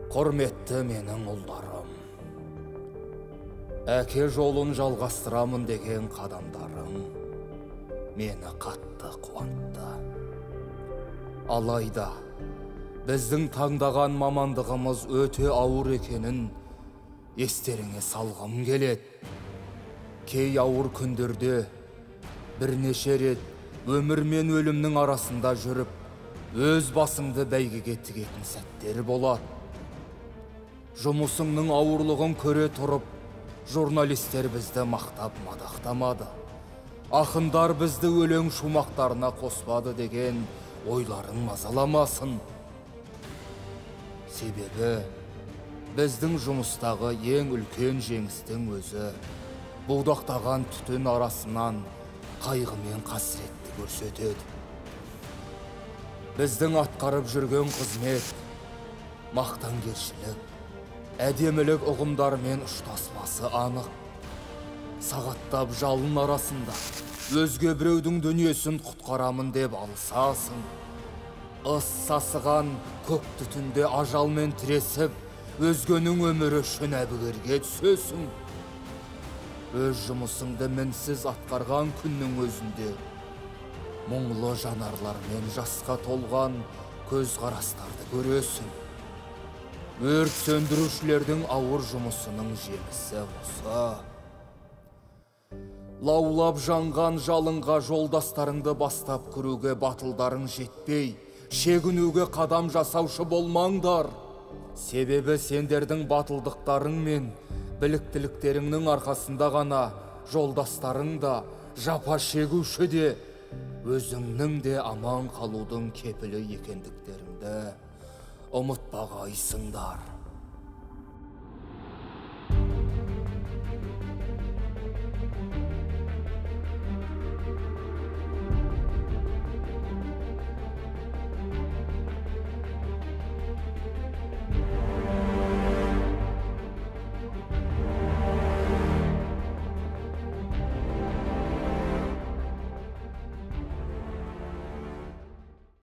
Құрметті менің ұлдарым, әке жолын жалғастырамын деген қадамдарың мені қатты қуантты. Алайда біздің таңдаған мамандығымыз өте ауыр екенін естеріңе салғым келеді. Кей ауыр күндерде бірнеше рет өмір мен өлімнің арасында жүріп, өз басыңды бәйгеге тігетін сәттер болады. Жұмысыңның ауырлығын көре тұрып, журналистер бізді мақтап мадақтамады. Ақындар бізді өлең шумақтарына қоспады деген ойларың мазаламасын. Себебі біздің жұмыстағы ең үлкен жеңістің өзі будақтаған түтін арасынан қайғы мен қасіретті көрсетеді. Біздің атқарып жүрген қызмет мақтангершілік, әдемілік ұғымдармен ұштаспасы анық. Сағаттап жалын арасында өзге біреудің дүниесін құтқарамын деп алысасың. Ыс сасыған көк түтінде ажалмен тіресіп, өзгенің өмірі үшін әбігерге түсесің. Өз жұмысыңды мінсіз атқарған күннің өзінде мұңлы жанарлармен жасқа толған көзқарастарды көресің. Өрт сөндірушілердің ауыр жұмысының жемісі осы. Лаулап жанған жалынға жолдастарыңды бастап кіруге батылдарың жетпей, шегінуге қадам жасаушы болмаңдар. Себебі сендердің батылдықтарың мен біліктіліктеріңнің арқасында ғана жолдастарың да, жапа шегуші де, өзіңнің де аман қалудың кепілі екендіктеріңді ұмытпағайсыңдар.